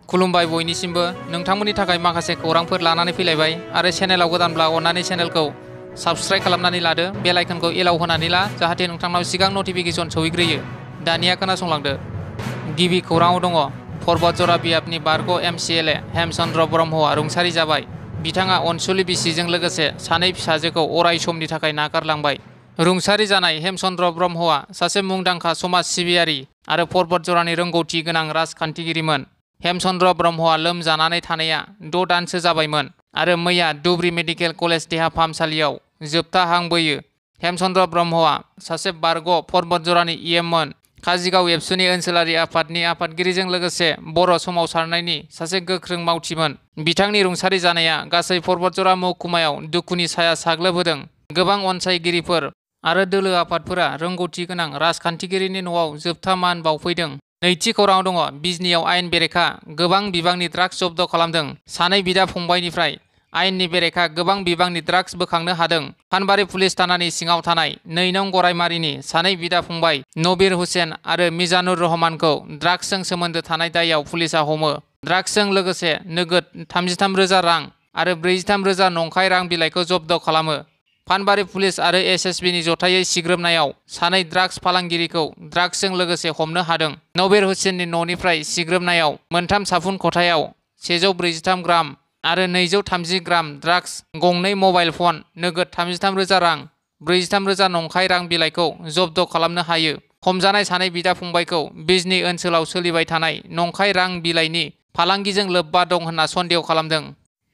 खुलुमबाय बयनिसिमबो नोंथांमोननि थाखाय माखासे खौरांफोर लानानै फैलायबाय आरो चेनेलाव गोदानब्ला अन्नानै चेनेलखौ साबस्क्राइब खालामनानै लादो बेल आइकनखौ एलाव होनानै ला जाहाथे नोंथांनाव सिगां नटिफिकेसन सौहैग्रोयो। दानिया खोनासंलांदो। गिबि खौराङाव दङ पर्बतजरा बियाबनि बारग' MCLA हेमचन्द्र ब्रह्मआ रुंसारि जाबाय। बिथाङा अनसुलि बिसिजों लोगोसे सानै फिसाजोखौ अराय समनि थाखाय नागारलांबाय। रुंसारि जानाय हेमचन्द्र ब्रह्मआ सासे मुंदांखा समाज सिबियारि आरो पर्बतजरानि रोंगौथि गोनां राजखान्थिगिरिमोन। हेमचन्द्र ब्रह्मआ लोमजानानै थानाया 6 दानसो जाबायमोन आरो मैया धुबरी मेडिकेल कलेज देहा फाहामसालियाव जोबथा हां बोयो। हेमचन्द्र ब्रह्मआ सासे बारग' पर्बतजरानि EMमोन। काजिगाव एबसुनि ओनसोलारि आफादनि आफादगिरिजों लोगोसे बर' सोमावसारनायनि सासे गोख्रों मावथिमोन। बिथांनि रुंसारि जानाया गासै पर्बतजरा महकुमायाव दुखुनि साया साग्लोबहोदों। गोबां अनसायगिरिफोर आरो दोलो आफादफोरा रोंगौथि गोनां राजखान्थिगिरिनि न'आव जोबथा मान बावफैदों। नैथि खौराङाव दङ बिजनीआव आयेन बेरेखा गोबां बिबांनि ड्राग्स जब्द खालामदों। सानै बिदा फंबायनिफ्राय आयेननि बेरेखा गोबां बिबांनि ड्राग्स बोखांनो हादों। फानबारि पुलिस थानानि सिङाव थानाय 2 नं गरायमारिनि सानै बिदा फंबाय नबिर हुसेन आरो मिजानुर रहमानखौ ड्राग्सजों सोमोन्दो थानाय दायआव पुलिसा हमो। ड्राग्सजों लोगोसे नोगोद 33,000 रां आरो 43,000 नंखाय रां बिलाइखौ जब्द खालामो। फानबारि पुलिस आरो SSBनि जथायै सिग्रोमनायाव सानै ड्राग्स फालांगिरिखौ ड्राग्सजों लोगोसे हमनो हादों। नबिर हुसेननि न'निफ्राय सिग्रोमनायाव मोनथाम साफुन खथायाव 143 ग्राम आरो 230 ग्राम ड्राग्स, 2 मबाइल फन, नोगोद 33,000 रां, 43,000 नंखाय रां बिलाइखौ जब्द खालामनो हायो। हमजानाय सानै बिदा फंबायखौ बिजनी ओनसोलाव सोलिबाय थानाय नंखाय रां बिलाइनि फालांगिजों लोब्बा दं होनना सन्देह खालामदों।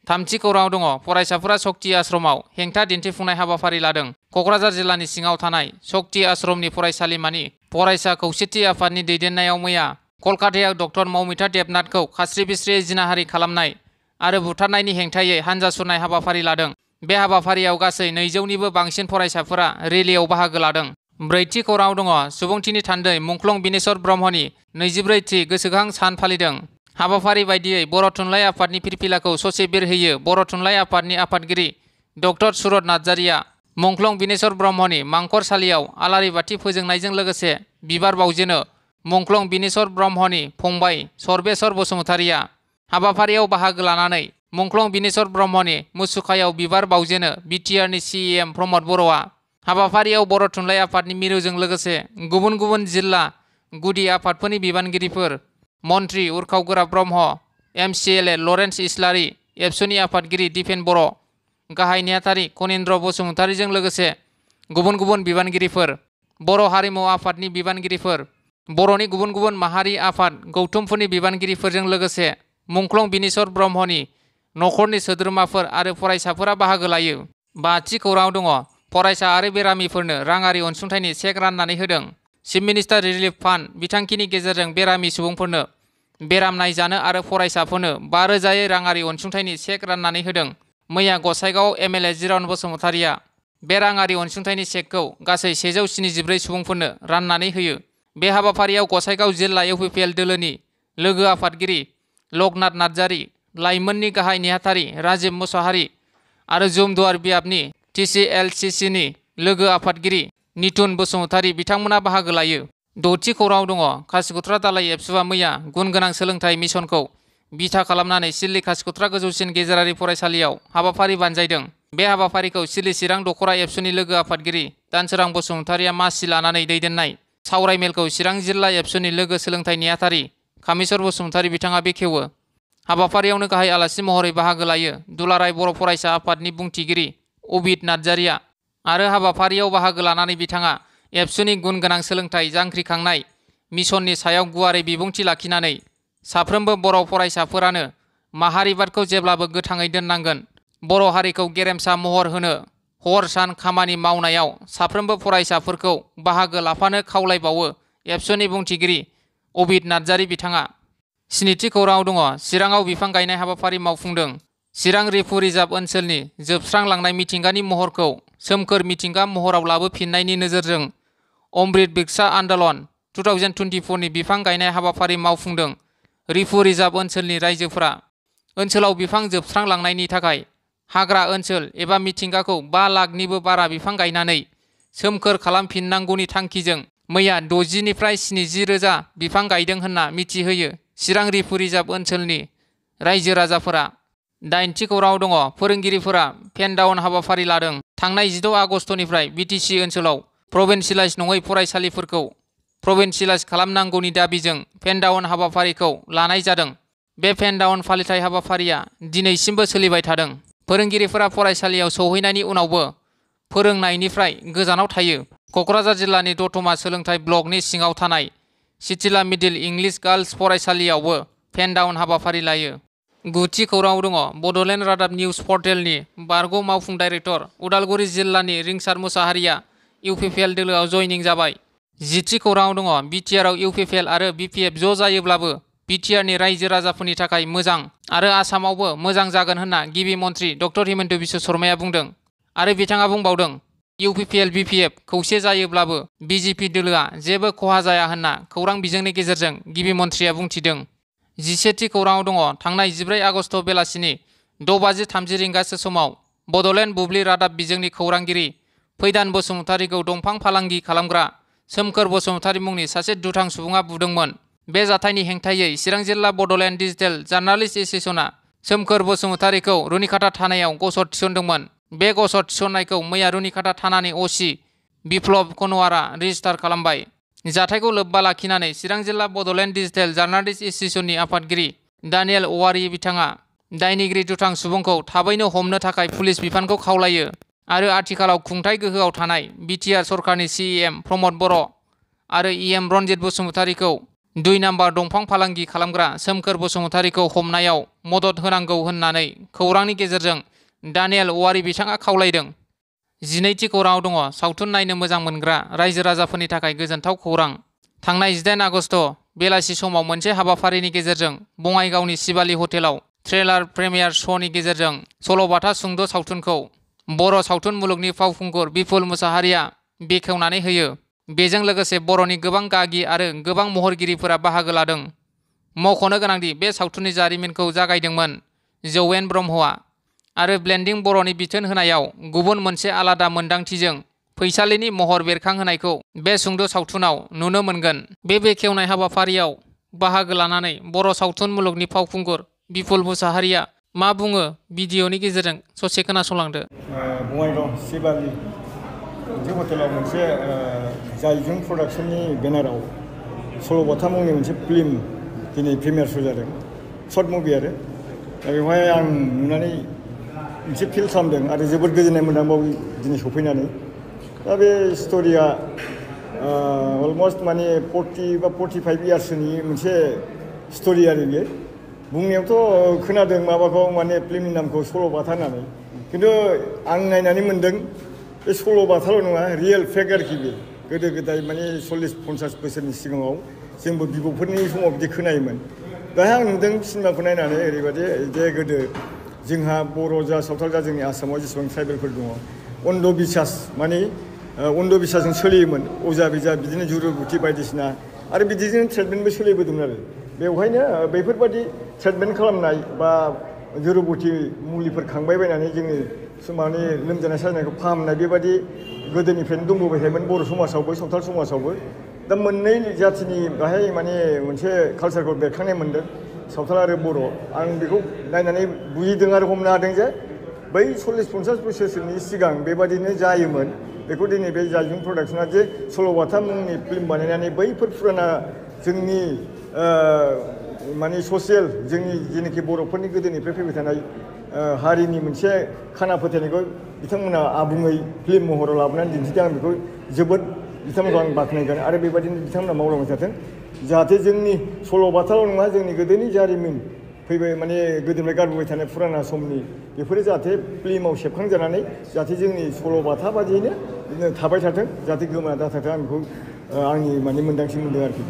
थामथि खौराङाव दङ फरायसाफोरा शक्ति आश्रमाव हेंथा दिन्थिफुंनाय हाबाफारि लादों। क'क्राझार जिल्लानि सिङाव थानाय शक्ति आश्रमनि फरायसालिमानि फरायसा खौसेथि आफादनि दैदेननायाव मैया कलकातायाव डक्टर मौमिता देबनाथखौ खास्रि बिस्रियै जिनाहारि खालामनाय आरो बुथारनायनि हेंथायै हानजा सुरनाय हाबाफारि लादों। बे हाबाफारियाव गासै 200निबो बांसिन फरायसाफोरा रेलियाव बाहागो लादों। ब्रैथि खौराङाव दङ सुबुंथिनि थान्दै मुंख्लं बिनेश्वर ब्रह्मनि 24थि गोसोखां सान फालिदों। हाबाफारि बायदियै बर' थुनलाइ आफादनि फिरफिलाखौ ससे बिरहोयो। बर' थुनलाइ आफादनि आफादगिरि डक्टर सुरत नार्जारिया मुंख्लं बिनेश्वर ब्रह्मनि मांखरसालियाव आलारि बाथि फोजोंनायजों लोगोसे बिबार बावजेनो। मुंख्लं बिनेश्वर ब्रह्मनि फंबाय सर्बेश्वर बसुमतारिया हाबाफारियाव बाहागो लानानै मुंख्लं बिनेश्वर ब्रह्मनि मुसुखायाव बिबार बावजेनो। बिटिआरनि CEM प्रमद बर'आ हाबाफारियाव बर' थुनलाइ आफादनि मिरुजों लोगोसे गुबुन गुबुन जिल्ला गुदि आफादफोरनि बिबानगिरिफोर, मन्त्रि उर्खाव गोरा ब्रह्म, MCLA लरेन्स इस्लारि, एबसुनि आफादगिरि दिपेन बर', गाहाय नेहाथारि कनिन्द्र बसुमतारिजों लोगोसे गुबुन गुबुन बिबानगिरिफोर, बर' हारिमु आफादनि बिबानगिरिफोर, बर'नि गुबुन गुबुन माहारि आफाद गौथुमफोरनि बिबानगिरिफोरजों लोगोसे मुंख्लं बिनेश्वर ब्रह्मनि नखरनि सोद्रोमाफोर आरो फरायसाफोरा बाहागो लायो। बाथि खौराङाव दङ फरायसा आरो बेरामिफोरनो राङारि अनसुंथाइनि चेक राननानै होदों। चिफ मिनिस्टार रिलिफ फान्ड बिथांखिनि गेजेरजों बेरामि सुबुंफोरनो बेराम नायजानो आरो फरायसाफोरनो 5,000 राङारि अनसुंथाइनि चेक राननानै होदों। मैया गसाइगाव MLA जिरान बसुमतारिया बे राङारि अनसुंथाइनि चेकखौ गासै 174 सुबुंफोरनो राननानै होयो। बे हाबाफारियाव गसाइगाव जिल्ला UPPL दोलोनि लोगो आफादगिरि लकनाथ नार्जारि, लाइमोननि गाहाय नेहाथारि राजिब मुसाहारि आरो जुमदुवार बियाबनि TCLCCनि लोगो आफादगिरि निथुन बसुमतारि बिथांमोना बाहागो लायो। द'थि खौराङाव दङ खासिक'त्रा दालाइ एबसुआ मैया गुन गोनां सोलोंथाइ मिशनखौ बिथा खालामनानै सिडली खासिक'त्रा गोजौसिन गेजेरारि फरायसालियाव हाबाफारि बानजायदों। बे हाबाफारिखौ सिडली चिरां दख'रा एबसुनि लोगो आफादगिरि दानसोरां बसुमतारिया मासि लानानै दैदेननाय। सावराय मेलखौ चिरां जिल्ला एबसुनि लोगो सोलोंथाइ नेहाथारि कामेश्वर बसुमतारि बिथाङा बेखेवो। हाबाफारियावनो गाहाय आलासि महरै बाहागो लायो दुलाराय बर' फरायसा आफादनि बुंथिगिरि अबिद नार्जारिया आरो हाबाफारियाव बाहागो लानानै बिथाङा एबसुनि गुन गोनां सोलोंथाइ जांख्रिखांनाय मिशननि सायाव गुवारै बिबुंथि लाखिनानै साफ्रोमबो बर' फरायसाफोरानो माहारिबादखौ जेब्लाबो गोथाङै दोननांगोन, बर' हारिखौ गेरेमसा महर होनो हर सान खामानि मावनायाव साफ्रोमबो फरायसाफोरखौ बाहागो लाफानो खावलायबावो एबसुनि बुंथिगिरि अबिद नार्जारि बिथाङा। स्निथि खौराङाव दङ चिराङाव बिफां गायनाय हाबाफारि मावफुंदों। चिरां रिफु रिजार्भ ओनसोलनि जोबस्रांलांनाय मिथिंगानि महरखौ सोमखोर मिथिंगा महराव लाबोफिननायनि नोजोरजों अमृत बिरसा आन्दलन 2024नि बिफां गायनाय हाबाफारि मावफुंदों। रिफु रिजार्भ ओनसोलनि रायजोफोरा ओनसोलाव बिफां जोबस्रांलांनायनि थाखाय हाग्रा ओनसोल एबा मिथिंगाखौ 5 लाखनिबो बारा बिफां गायनानै सोमखोर खालामफिननांगौनि थांखिजों मैया 60 निफ्राय 70 रोजा बिफां गायदों होनना मिथिहोयो चिरां रिफु रिजार्भ ओनसोलनि रायजो राजाफोरा। 8थि खौराङाव दङ फोरोंगिरिफोरा पेन डाउन हाबाफारि लादों। थांनाय 16 आगस्टनिफ्राय बिटिसि ओनसोलाव प्रभिन्सियेलाइज नङै फरायसालिफोरखौ प्रभिन्सियेलाइज खालामनांगौनि दाबिजों पेन डाउन हाबाफारिखौ लानाय जादों। बे पेन डाउन फालिथाय हाबाफारिया दिनैसिमबो सोलिबाय थादों। फोरोंगिरिफोरा फरायसालियाव सौहैनायनि उनावबो फोरोंनायनिफ्राय गोजानाव थायो। क'क्राझार जिल्लानि दतमा सोलोंथाइ ब्लकनि सिङाव थानाय सिथिला मिडिल इंलिश गार्ल्स फरायसालियावबो पेन डाउन हाबाफारि लायो। 9थि खौराङाव दङ बड'लेण्ड रादाब निउज पर्टेलनि बारग' मावफुं डाइरेक्टर उदालगुरि जिल्लानि रिंसार मुसाहारिया इउपिपिएल दोलोआव जयनिं जाबाय। 10थि खौराङाव दङ बिटिआरआव इउपिपिएल आरो बिपिएफ ज' जायोब्लाबो बिटिआरनि रायजो राजाफोरनि थाखाय मोजां आरो आसामावबो मोजां जागोन होनना गिबि मन्थ्रि डक्टर हिमन्त बिश्व शर्माया बुंदों। आरो बिथाङा बुंबावदों इउपिपिएल बिपिएफ खौसे जायोब्लाबो बिजेपि दोलोआ जेबो खहा जाया होनना खौरां बिजोंनि गेजेरजों गिबि मन्थ्रिया बुंथिदों। 11थि खौराङाव दङ थांनाय 14 आगस्ट बेलासिनि 6:30 रिंगासो समाव बड'लेण्ड बुब्लि रादाब बिजोंनि खौरांगिरि फैदान बसुमतारीखौ दंफां फालांगि खालामग्रा सोमखोर बसुमतारी मुंनि सासे दुथां सुबुङा बुदोंमोन। बे जाथायनि हेंथायै चिरां जिल्ला बड'लेण्ड डिजिटेल जार्नालिस्ट एस'सिएशना सोमखोर बसुमतारीखौ रुनिखाता थानायाव गसर थिसनदोंमोन। बे गसर थिसननायखौ मैया रुनिखाता थानानि असि बिप्लब कनवारआ रेजिस्टार खालामबाय। जाथायखौ लोब्बा लाखिनानै चिरां जिल्ला बड'लेण्ड डिजिटेल जार्नालिस्ट एस'सिएशननि आफादगिरि दानियेल अवारी बिथाङा दायनिगिरि दुथां सुबुंखौ थाबैनो हमनो थाखाय पुलिस बिफानखौ खावलायो आरो आथिखालाव खुंथाय गोहोआव थानाय बिटिआर सरकारनि सिएम प्रमद बर' आरो इएम रनजित बसुमतारीखौ 2 नाम्बार दंफां फालांगि खालामग्रा सोमखोर बसुमतारीखौ हमनायाव मदद होनांगौ होननानै खौरांनि गेजेरजों दानियेल अवारी बिथाङा खावलायदों। 12थि खौराङाव दङ सावथुन नायनो मोजां मोनग्रा रायजो राजाफोरनि थाखाय गोजोनथाव खौरां। थांनाय 18 आगस्ट बेलासि समाव मोनसे हाबाफारिनि गेजेरजों बङाइगावनि शिवाली हटेलाव ट्रेलार प्रिमियार श'नि गेजेरजों सल'बाथा सुंद' सावथुनखौ बर' सावथुन मुलुगनि फावखुंगुर बिपुल मुसाहारिया बेखेवनानै होयो। बेजों लोगोसे बर'नि गोबां गागि आरो गोबां महरगिरिफोरा बाहागो लादों। मख'नो गोनांदि बे सावथुननि जारिमिनखौ जागायदोंमोन जौवेन ब्रह्मआ आरो ब्लेन्डिं बर'नि बिथोन होनायाव गुबुन मोनसे आलादा मोनदांथिजों फैसालिनि महर बेरखांहोनायखौ बे सुंद' सावथुनाव नुनो मोनगोन। बे बेखेवनाय हाबाफारियाव बाहागो लानानै बर' सावथुन मुलुगनि फावखुंगुर बिपुल मुसाहारिया मा बुङो भिडिअनि गेजेरजों ससे खोनासंलांदो। बङाइगाव शिवाली मोनसे हटेलाव मोनसे जायजुं प्रडाक्शननि बेनाराव सल'बाथा मुंनि मोनसे फिल्म दिनै प्रिमियार श' जादों। सर्ट मुभि आरो दा बेवहाय आं नुनानै मोनसे फिल खालामदों आरो जोबोद गोजोननाय मोनदों बाव दिनै सफैनानै। दा बे स्ट'रिया अलमस्ट माने 40 बा 45 इयार्सनि मोनसे स्ट'रि आरो बेयो। बुंनायावथ' खोनादों माबाखौ माने फिल्मनि नामखौ सल'बाथा होननानै, खिन्थु आं नायनानै मोनदों बे सल'बाथाल' नङा, रियेल फेक्ट आरोखि बे। गोदो गोदाय माने 40-50 बोसोरनि सिगाङाव जोंबो बिबौफोरनि समाव बिदि खोनायोमोन। दाहाय आं नुदों सिनेमाखौ नायनानै ओरैबायदि जे गोदो जोंहा बर' जा सावथाल जा जोंनि आसामाव जेसेबां ट्राइबेलफोर दङ अन्ध बिसास माने अन्ध बिसासजों सोलियोमोन। अजा बिजा बिदिनो जुरुगुथि बायदिसिना आरो बिदिजों ट्रिटमेन्टबो सोलिबोदोंमोन आरो बेवहायनो बेफोरबायदि ट्रिटमेन्ट खालामनाय बा जुरुगुथि मुलिफोर खांबाय बायनानै जोंनि माने लोमजानाय साजानायखौ फाहामनाय बेबायदि गोदोनिफ्रायनो दंबोबाय थायोमोन बर' समाजावबो सावथाल समाजावबो। दा मोननै जाथिनि बाहाय माने मोनसे कालसारखौ बेरखांनाय मोनदों, सावथाल आरो बर'। आं बेखौ नायनानै बुजिदों आरो हमनो हादों जे बै 40-50 बोसोरसोनि सिगां बेबादिनो जायोमोन। बेखौ दिनै बे जायजुं प्रडाक्शना जे सल'बाथा मुंनि फिल्म बानायनानै बैफोर फुराना जोंनि माने ससियेल जोंनि जेनाखि बर'फोरनि गोदोनिफ्राय फैबाय थानाय हारिनि मोनसे खाना फोथायनायखौ बिथांमोना आबुङै फिल्म महराव लाबोनानै दिन्थिदों। आं बेखौ जोबोद बिथांमोनखौ आं बाख्नायगोन आरो बेबायदिनो बिथांमोना मावलांबाय थाथों, जाहाथे जोंनि सल'बाथाल' नङा जोंनि गोदोनि जारिमिन फैबाय माने गोदोनिफ्राय गारबोबाय थानाय फुराना समनि बेफोरो जाहाथे फिल्माव सेबखांजानानै जाहाथे जोंनि सल'बाथा बादियैनो थाबाय थाथों, जाहाथे गोमाना दाथाथों। आं बेखौ आंनि माने मोन्दांथि मोनदों आरोखि।